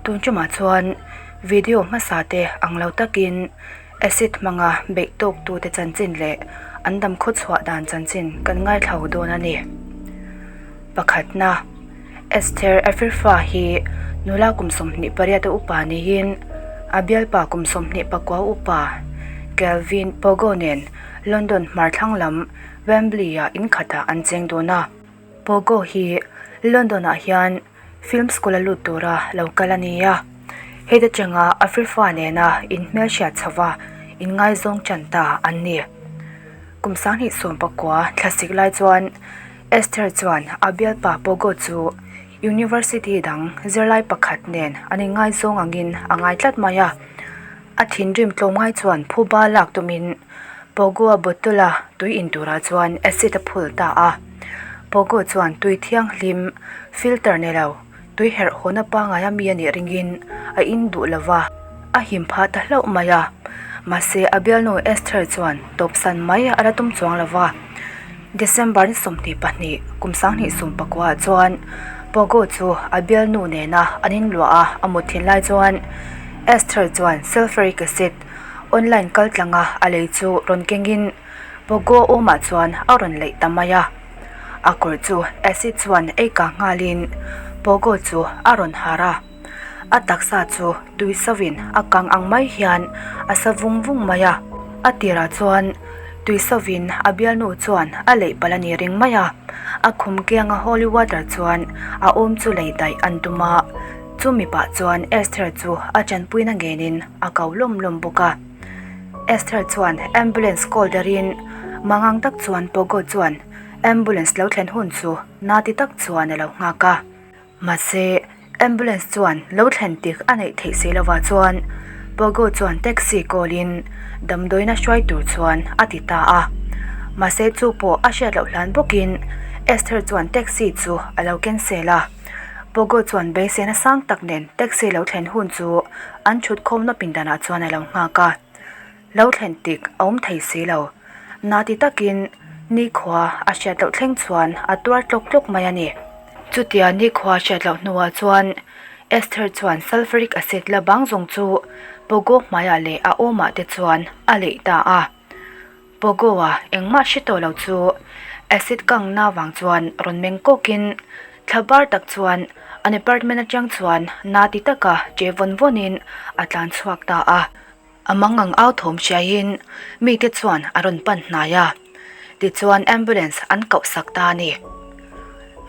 Tun tumah chuan video hmasa te ang lo takin acid hmanga beih tawk tute chanchin leh an dam khawchhuah dan chanchin kan ngaithla dawn a ni. Pakhatna, Esther Afrifa hi nula kum 28 a upa niin a bialpa kum 24 upa Kelvin Pogo nen London hmarthlang lam Wembley-ah inkhatah an cheng dawn a. Pogo hi London-ah hian film school a lut tura lo kal a ni a, heta changa Afrifa nena inhmelhriat chhova inngaizawng tan ta an ni. Kum 2019 thlasik lai chuan Esther chuan a bialpa Pogo chu university dang zirlai pakhat nen an inngaizawng angin a ngai tlat mai a. A thinrim tlawmngai chuan phuba lak tumin Pogo-a bottle-a tui in turah chuan acid a phul ta a. Pogo chuan tui thianghlim filter nei lo, tui herh hawna pangngaia mi a nih ringin a in duh lo va, a him phah ta hlauh mai a. Mahse, a bialnu Esther chuan tawpsan mai a la tum chuang lo va. December ni 22, kum 2019 ah chuan Pogo chu a bialnu nena an inluah a, a mut thin lai chuan Esther chuan sulfuric acid online kal tlanga a lei chu rawn kengin Pogo awmah chuan a rawn leih ta mai a. A kawr chu acid chuan ei kah nghalin Pogo chu a rawn har a. A taksa chu tui sauvin a kang ang mai hian a sa vung vung mai a. A tirah chuan tui sauvin a bialnu chuan a leih palh a ni ring mai a. A khum kianga holy water chuan a awm chu lei daih an tum a. Chumi pah chuan Esther chu a tanpuina ngenin a ko lawm lawm bawk a. Esther chuan ambulance call darin mangang tak chuan Pogo chuan ambulance lo thlen hun chu na ti tak chuan a lo nghak a. Mahse, ambulance chuan lo thlen tik a neih theih si lovah chuan Pogo chuan taxi call in damdawiina hruai tur chuan a ti ta a. Mahse chu pawh a hriat loh hlan bawkin Esther chuan taxi chu a lo cancel a. Pogo chuan beiseina sang tak nen taxi lo thlen hun chu an thut khawmna pindanah chuan a lo nghak a. Lo thlen tik a awm thei si lo. Na ti takin nikhua a hriat loh thleng chuan a tuar tlawk tlawk mai a ni. Chutia nikhua hriat loh hnuah chuan Esther chuan sulfuric acid la bang zawng chu Pogo hmaiah leh a awmah te chuan a leih ta a. Pogo-a engmah hre tawh lo chu acid kangna vang chuan rawn meng kawkin thla bar tak chuan an apartment atang chuan na ti taka che vawn vawnin a tlan chhuak ta a. A mangang au thawm hriaiin mite chuan a rawn pan hnai a, tichuan ambulance an koh sak ta a ni.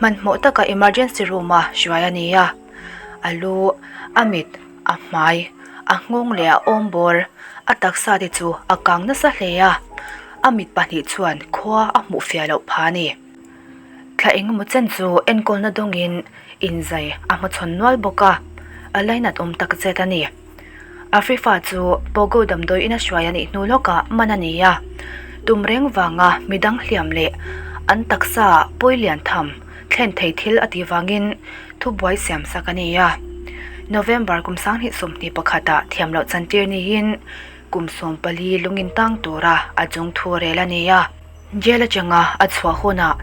Hmanhmawh taka emergency room a hruai a ni a, a lu, a mit, a hmai, a nghawng leh a awm bawr, a taksa te chu a kang nasa hle a, a mit pahnih chuan khua a hmuh fiah loh phah a ni. Thla engemaw chen chu enkawlna dawngin inzai a hmachhawn nual bawk a, a lainat awm takzet a ni. Afrifa chu Pogo damdawi ina hruai a nih hnu lawkah man a ni a, tum reng vanga midang hliam leh an taksa pawi lian tham thlen thei thil a tih vangin thubuai siam sak a ni a. November kum 2021 ah thiam loh chantir niin kum 14 lungin tang tura a chung thu rel a ni a. Jail atanga a chhuah hunah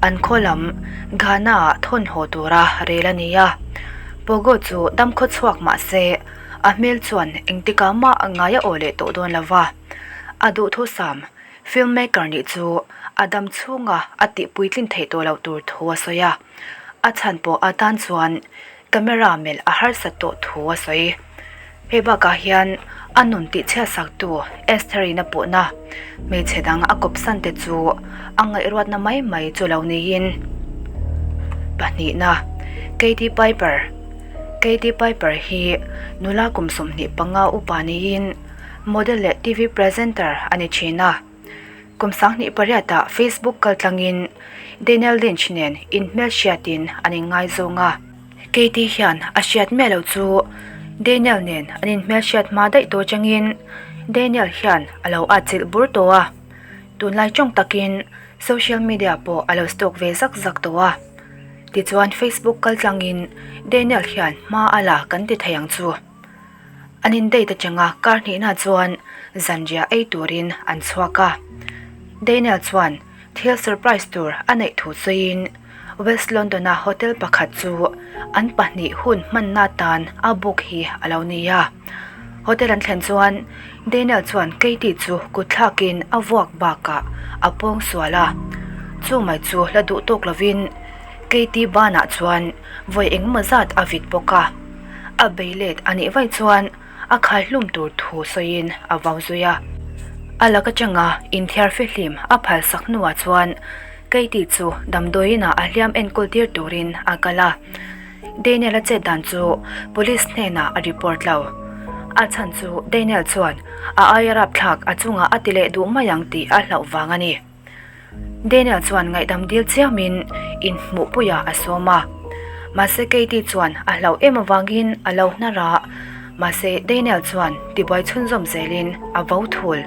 an khaw lam Ghana-ah thawn haw tura rel a ni a. Pogo chu dam khaw chhuak mah se a hmel chuan engtikah mah ngai a aw leh tawh dawn lo va. A duhthusam filmmaker nih chu a dam chhunga a tih puitlin theih tawh loh tur thu a sawi a. A chhan pawh atan chuan camera melh a harsat tawh thu a sawi. Hei bakah hian a nun tihchhiat saktu Esther-in a puhna hmeichhe dang a kawpsan te chu a ngaihruatna mai mai chu lo niin. Pahnihna, Katie Piper Katie Piper hi nula kum 25 upa niin model leh TV presenter a ni thin a. Kum 28 ah Facebook kaltlangin Daniel Lynch nen inhmelhriatin an inngaizawng a. Katie hian a hriat miah loh chu Daniel nen an inhmelhriat hma daih tawh atangin Daniel hian a lo atchilh bur tawh a. Tunlai tawng takin social media pawh a lo stalk ve zak zak tawh a. Tichuan Facebook kaltlangin Daniel hian hma a la kan ti thei ang chu. An in date atanga kar hnihna chuan zanriah ei turin an chhuak a. Daniel chuan thil surprise tur a neih thu sawiin. West London-a hotel pakhat chu an pahnih hun hmanna tan a book hi a lo ni a. Hotel an thlen chuan Daniel chuan Katie chu kut thlakin a vuak bakah a pawng sual a, chu mai chu la duh tawk lovin Katie banah chuan vawi engemaw zat a vit bawk a. A bei let a nih vaih chuan a khaihlum tur thu sawiin a vau zui a. A lak atanga inthiar fihlim a phalsak hnuah chuan Katie chu damdawiinah a hliam enkawl tir turin a kal a. Daniel-a chet dan chu police hnenah a report lo. A chhan chu Daniel chuan a aia rapthlak a chungah a ti leh duh mai ang tih a hlauh vang a ni. Daniel chuan ngaihdam dil chiamin inhmuhpuiah a sawm a. Mahse Katie chuan a hlauh em avangin a lo hnar a, mahse Daniel chuan tibuai chhunzawm zelin a vo thul.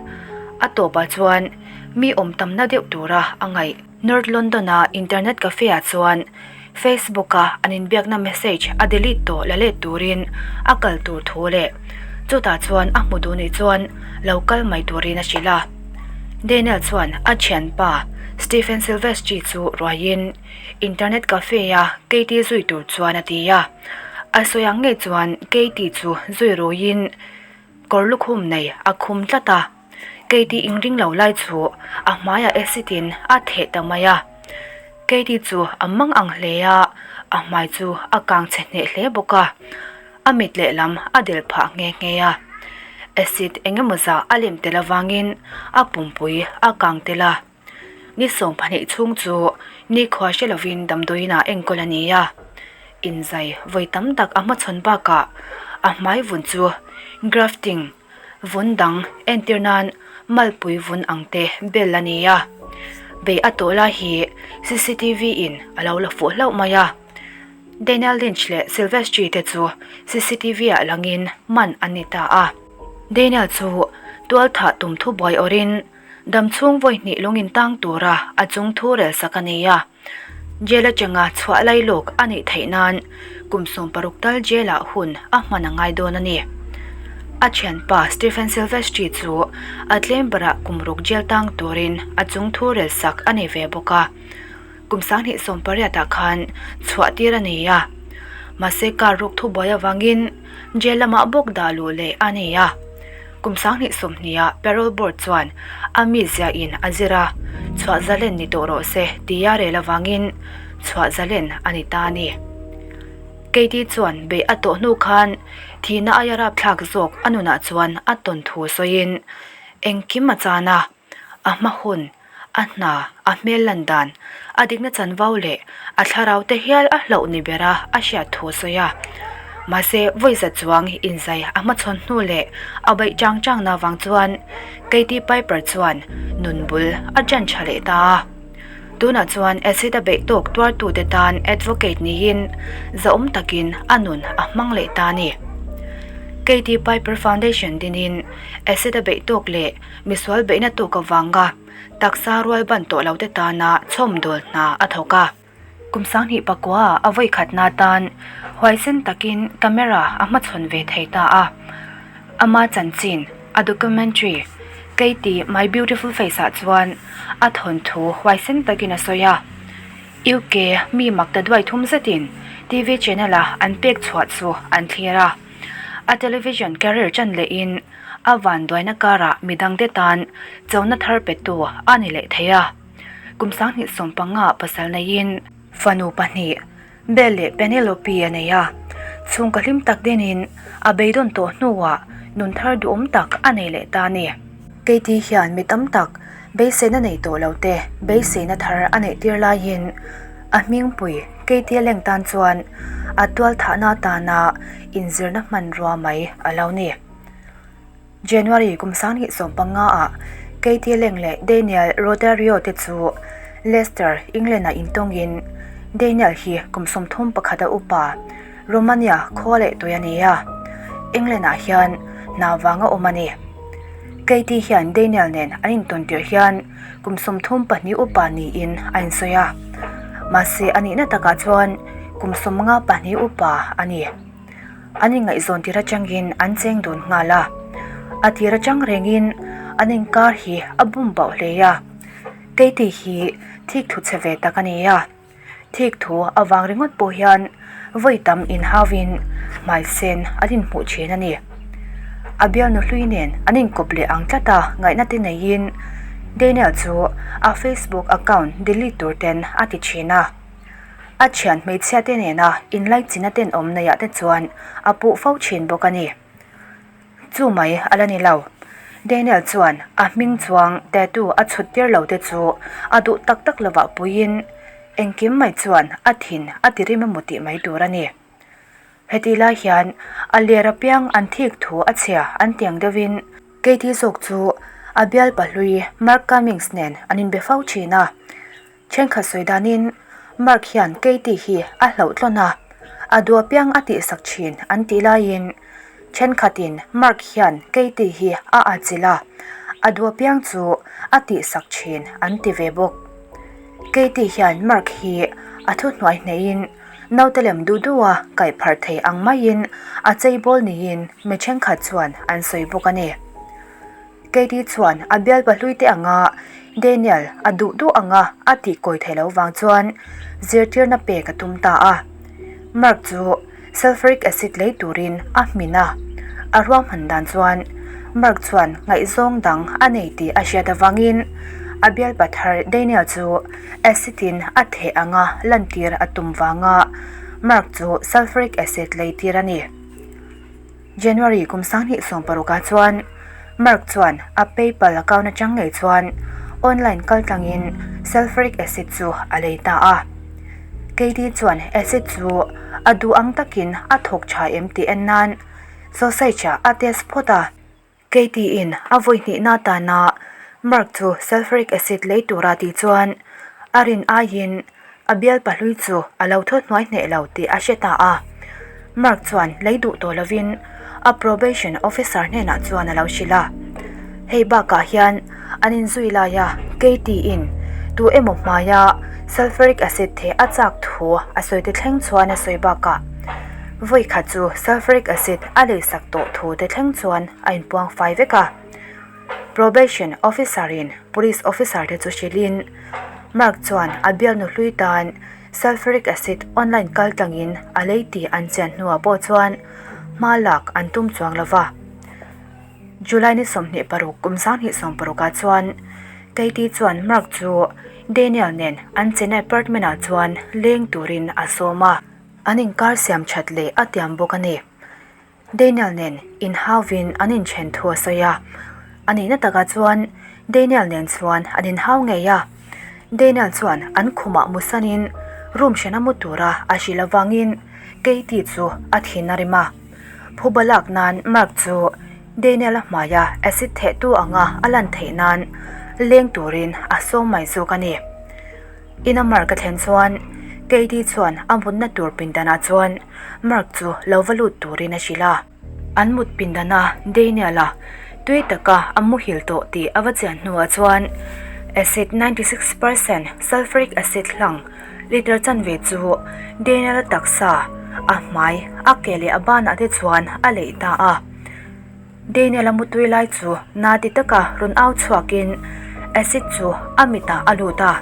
A tawpah chuan mi awm tamna deuh tura a ngaih. North London-a internet cafe-ah chuan Facebook-a an inbiakna message a delete tawh la let turin a kal tur thu leh chutah chuan a hmu duh nih chuan lo kal mai turin a hrilh a. Daniel chuan a thianpa Stephen Silvestri chu ruaiin internet cafe-a Katie zui tur chuan a ti a. A sawi ang ngei chuan Katie chu zui ruiin kawr lukhum nei a khum tlat a. Katie inring lo lai chu a hmaiah acid in a theh ta mai a. Katie chu a mang ang hle a, a hmai chu a kang chhe hneh hle bawk a. A mit lehlam a del phah nghe nghe a. Acid eng emaw zah a lem tel avangin a pumpui a kang tel a. Ni 12 chhung chu nikhua hre lovin damdawiinah enkawl a ni a. Inzai vawi tam tak a hmachhawn bakah a hmai vun chu grafting Vun dang entir nan malpui vun ang te bel a ni a, bei a tawh lai hi cctv in a lo la fuh hlauh mai a. Daniel Lynch leh Silvestri te chu cctv ah langin man an ni ta a. Daniel chu tualthah tum thubuai awrhin damchhung vawi hnih lung in tang tura a chung thu rel sak a ni a. Jail atanga chhuah lai lawk a nih theih nan kum 60 tal jail ah hun a hman a ngai dawn a ni. A thianpa Stephen Silvestri chu a tlem berah kum ruk jail tang turin a chung thu rel sak a ni ve bawk a. Kum 2018 ah khan chhuah tir a ni a. Mahse car ruk thubuai avangin jail lamah bawk dah luh leh a ni a. Kum 2020 ah Parole Board chuan a mizia in a zir a, chhuah zalen ni tawh rawh se tia rel avangin chhuah zalen a ni ta a ni. Katie chuan beih a tawh hnu khan thihna aia rapthlak zawk a nunah chuan a tawn thu sawiin engkim a chan a. A hma hun, a hna, a hmel lan dan, a dikna chanvo leh a thlarau te hial a hlauh ni bera a hriat thu a sawi a. Mahse, vawi za chuang inzai a hmachhawn hnu leh a baih chang changna vang chuan Katie Piper chuan nun bul a ṭan ṭha leh ta a. Tunah chuan acid a beih tawk tuartute tan advocate niin zahawm takin a nun a hmang leh ta a ni. Katie Piper Foundation dinin acid a beih tawk leh Misual beihna tawk avanga taksa rual ban tawh lo te tana chhawmdawl hna a thawk a. Kum 2009 ah a vawi khatna tan huaisen takin camera a hmachhawn ve thei ta a. Ama chanchin a documentary Katie My Beautiful Face ah chuan a thawnthu huaisen takin a sawi a. UK mi makta duai thum zetin TV channel a an pek chhuah chu an thlir a. A television career chan lehin A vanduaina karah midangte tan chona thar petu a ni leh thei a. Kum 2015 pasal neiin fanu pahnih, Belle leh Penelope a nei a. Chhungkaw hlim tak dinin a beidawn tawh hnuah nun thar duhawm tak a nei leh ta a ni. Katie hian mi tam tak beiseina nei tawh lo te beiseina thar a neih tir laiin a hmingpui Katie leng tan chuan a tualthahna atana inzirna hmanrua mai a lo ni. January kum 2015 ah Katie Leng leh Daniel Rotario te chu Leicester, England ah intawngin Daniel hi kum 31 a upa Romania khua leh tui a ni a, England ah hian hna vanga awm a ni. Katie hian Daniel nen an intawn tirh hian kum 32 upa niin a insawi a, mahse a nihna takah chuan kum 52 upa a ni. An inngaihzawn tir atangin an cheng dun nghal a, a tir atang rengin an inkar hi a bum bauh hle a, Katie hi thik thu chhe ve tak a ni a. Thik thu avang ringawt pawh hian vawi tam inhauin hmai sen an inhmuh thin a ni. A bialnu hlui nen an inkawp leh ang tlat a ngaihna te neiin Daniel chu a Facebook account delete tur ten a ti thin a. A thian hmeichhia te nena inlaichina tenawm neiah te chuan a puh fo thin bawk a ni. Chu mai a la ni lo. Daniel chuan a hming chuang tattoo a chhut tir lo te chu a duh tak tak lovah puiin engkim mai chuan a thin a ti rim emaw tih mai tur a ni. Hetih lai hian a ler apiang an thik thu a chhia an tiang deuhin Katie zawk chu a bialpa hlui Mark Cummings nen an inbe fo thin a. Thenkhat sawi danin Mark hian Katie hi a hlauh tlawn a, a duh apiang a tihsak thin an tih laiin thenkhatin Mark hian Katie hi a atchilh a, a duh apiang chu a tihsak thin an ti ve bawk. Katie hian Mark hi a thuhnuai hneihin naute lem duh duha kaih pharh thei ang maiin a cheibawl niin mi thenkhat chuan an sawi bawk a ni. Katie chuan a bialpa hlui te anga Daniel a duh duh anga a tih kawi theih loh vang chuan zirtirna pek a tum ta a. Mark chu sulfuric acid lei turin a hmin a, a ruahman dan chuan Mark chuan ngaihzawng dang a nei tih a hriat avangin a bialpa thar Daniel chu acid in a theh anga lantir a tum vanga Mark chu sulfuric acid lei tir a ni. January kum 2016 ah chuan Mark chuan a PayPal account atang ngei chuan online kal tlangin sulfuric acid chu a lei ta a. Katie chuan acid chu a duh ang takin a thawk tha em tih en nan sausage ah a test phawt a. Katie in a vawi hnihna atana Mark chu sulfuric acid lei tura tih chuan a rin aiin A bial pahlui chu a lo thaw hnuai hneh lo tih a hre ta a. Mark chuan lei duh tawh lovin a probation officer hnenah chuan a lo hrilh a. Hei bakah hian an inzui laia Katie-in tu emaw hmaia sulfuric acid theh a chak thu a sawi te thleng chuan a sawi bakah vawi khat chu sulfuric acid a leisak tawh thu te thleng chuan a inpuang fai vek a. Probation officer-in police officer te chu hrilhin Mark chuan a bialnu hlui tan sulfuric acid online kal tlangin a lei tih an chian hnuah pawh chuan hma lak an tum chuang lo va. July ni 26 kum 2026 ah chuan Katie chuan Mark chu Daniel nen an chena apartment ah chuan leng turin a sawm a, an inkar siam that leh a tiam bawk a ni. Daniel nen inhauvin an inthen thu a sawi a, a nihna takah chuan Daniel nen chuan an inhau ngei a, Daniel chuan an khumah musanin room hrena mu tura a hrilh avangin Katie chu a thin a rim a, phuba lak nan Mark chu Daniel-a hmaia acid thehtu anga a lan theih nan leng turin a sawm mai zawk a ni. Ina Mark a thlen chuan Katie chuan a mutna tur pindanah chuan Mark chu lo va lut turin a hrilh a. An mut pindana Daniel-a tui taka a muhil tawh tih a va chian hnuah chuan acid 96% sulfuric acid hlang liter chanve chu Daniel-a taksa, a hmai, a ke leh a banah te chuan a leih ta a. Daniel-a mutui lai chu na ti taka rawn au chhuakin acid chu a mitah a lut a,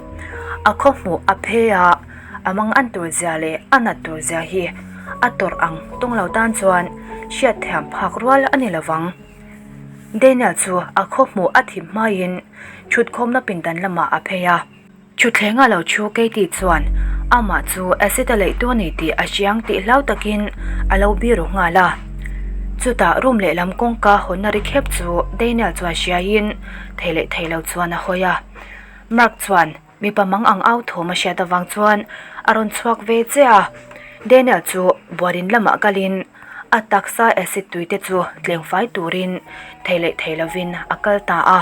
a khaw hmuh a phe a, a mang an tur zia leh a nat tur zia hi a tawrh ang tawng lo tan chuan hriat thiam phak rual a ni lovang. Daniel chu a khaw hmuh a thim hmaiin thutkhawmna pindan lamah a phei a. Thutthleng a lo thu Katie chuan amah chu acid a leih tu a ni tih a hriang tih hlau takin a lo biru nghal a. Chutah room lehlam kawngka hawnna ri khep chu Daniel chuan hriaiin thei leh thei lo chuan a hawi a. Mark chuan mipa mang ang au thawm a hriat avang chuan a rawn chhuak ve che a. Daniel chu buarin lamah kalin a taksa acid tui te chu tleng fai turin thei leh thei lovin a kal ta a.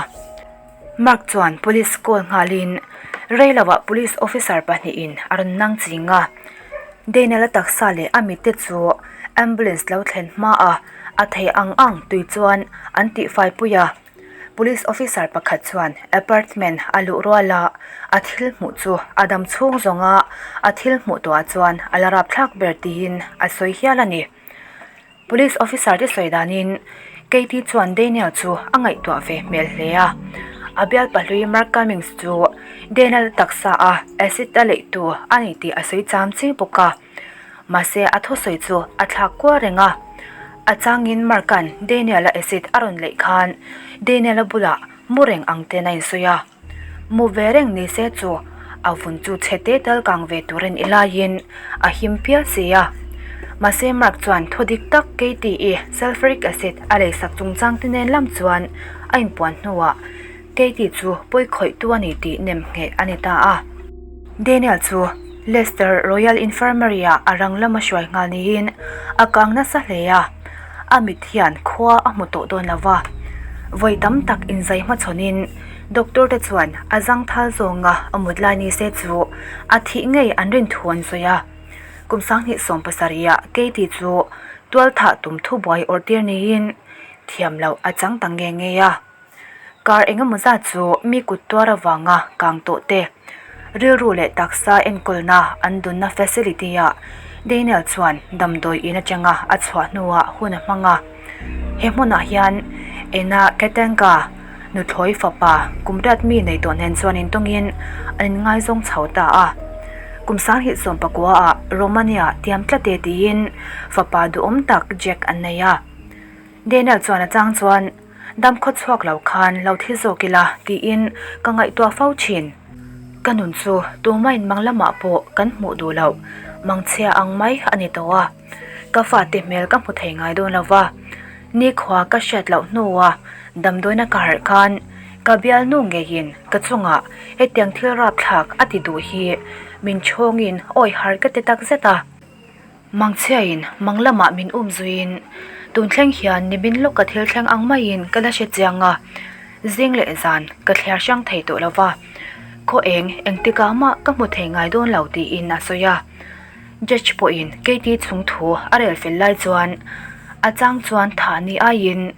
Mark chuan police call nghalin reiloah police officer pahnihin a rawn nang ching a, Daniel-a taksa leh a mitte chu ambulance lo thlen hmaah a thei ang ang tui chuan an tihfai pui a, police officer pakhat chuan apartment a luh rual a, a thil hmuh chu a dam chhung zawnga a thil hmuh tawhah chuan a la rapthlak ber tiin a sawi hial a ni. Police officer te sawi danin Katie chuan Daniel chu a ngaihtuah ve hmel hle a. A bialpa hlui Mark Cummings chu Daniel taksa a acid a leih tu a ni tih a sawi cham chi bawk a. Mahse a thusawi chu a thlak kual reng a. A changin Mark-a'n Daniel-a acid a rawn leih khan Daniel-a bulah mu reng ang ten a insawi a. Mu ve reng ni se chu a vun chu chhe te tal kang ve tur a nih laiin a him pial si a. Mahse Mark chuan thu dik tak Katie-i sulfuric acid a leisak chungchang te nen lam chuan a inpuan hnuah Katie chu pawi khawihtu a ni tih nem ngheh a ni ta a. Daniel chu Leicester Royal Infirmary-ah a rang lama hruai nghal niin a kang nasa hle a, a mit hian khua a hmu tawh dawn lo va. Vawi tam tak inzai hmachhawnin doctor te chuan a zangthal zawnga a mut lai ni se chu a thih ngei an rin thu an sawi a. Kum 2017-ah Katie chu tualthah tum thubuai awrhtir niin thiam loh a chang ta nge ngei a. Kar engemaw zat chu mi kut tuar avanga kang tawh te, rilru leh taksa enkawlna an dunna facility ah Daniel chuan damdawi in atanga a chhuah hnuah hun a hmang a. He hmunah hian Ena Katenga nuthlawi fapa kum riat mi nei tawh nen chuan intawngin an inngaizawng chho ta a. Kum 2019 ah Romania tiam tlat e tiin fapa duhawm tak Jack an nei a. Daniel chuan a chang chuan, Dam khaw chhuak lo khan lo thi zawk ila tiin ka ngaihtuah fo thin. Ka nun chu tumain mang lamah pawh kan hmuh duh loh, mangchhia ang mai a ni tawh a. Ka fate hmel ka hmu thei ngai dawn lo va, nikhua ka hriat loh hnua damdawina ka harh khan ka bialnu ngeiin ka chungah hetiang thil rapthlak a ti duh hi min chhawngin awi har ka ti takzet a. Mangchhiain mang lamah min um zuiin tun thleng hian nimin lawka thil thleng ang maiin ka la hre chiang a, zing leh zan ka thliar hrang thei tawh lo va, khaw eng engtikah mah ka hmu thei ngai dawn lo tiin a sawi a. Judge pawhin Katie chung thu a rel fel lai chuan a chang chuan thah ni aiin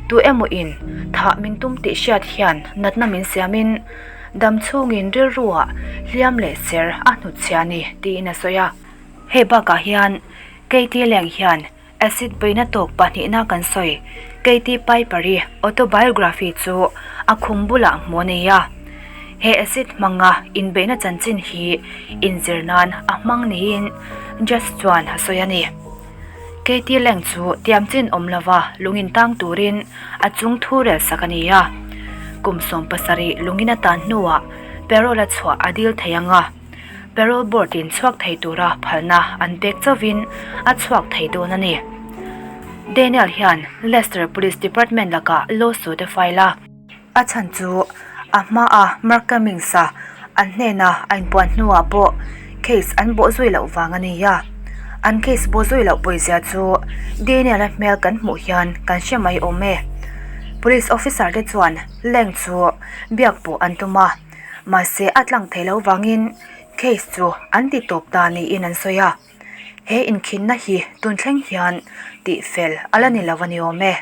tu emaw in thah min tum tih hriat hian natna min siamin dam chhungin rilruah hliam leh ser a hnutchhia a ni tiin a sawi a. Hei bakah hian Katie Leng hian acid beihna tawk pahnihna kan sawi Katie Piper-i autobiography chu a khum bulah hmuh a nei a. He acid hmanga inbeihna chanchin hi inzir nan a hmang niin Judge chuan a sawi a ni. Katie Leng chu tiamchin awm lova lungin tang turin a chung thu rel sak a ni a. Kum 70 lungin a tan hnuah parole a chhuah a dil thei ang a. Parole Board in chhuak thei tura phalna an pek chauhin a chhuak thei dawn a ni. Daniel hian Leicester Police Department lakah lawsuit a file a. A chhan chu a hmaa Mark Cummings-a an hnena a inpuan hnuah pawh case an bawh zui loh vang a ni a. An case bawh zui loh pawizia chu Daniel-a hmel kan hmuh hian kan hre mai awm e. Police officer te chuan Leng chu biak pawh an tum a. Mahse a tlang thei lo vangin case chu an ti tawp ta niin an sawi a, he inkhinna hi tun thleng hian tihfel a la ni lo a ni awm e.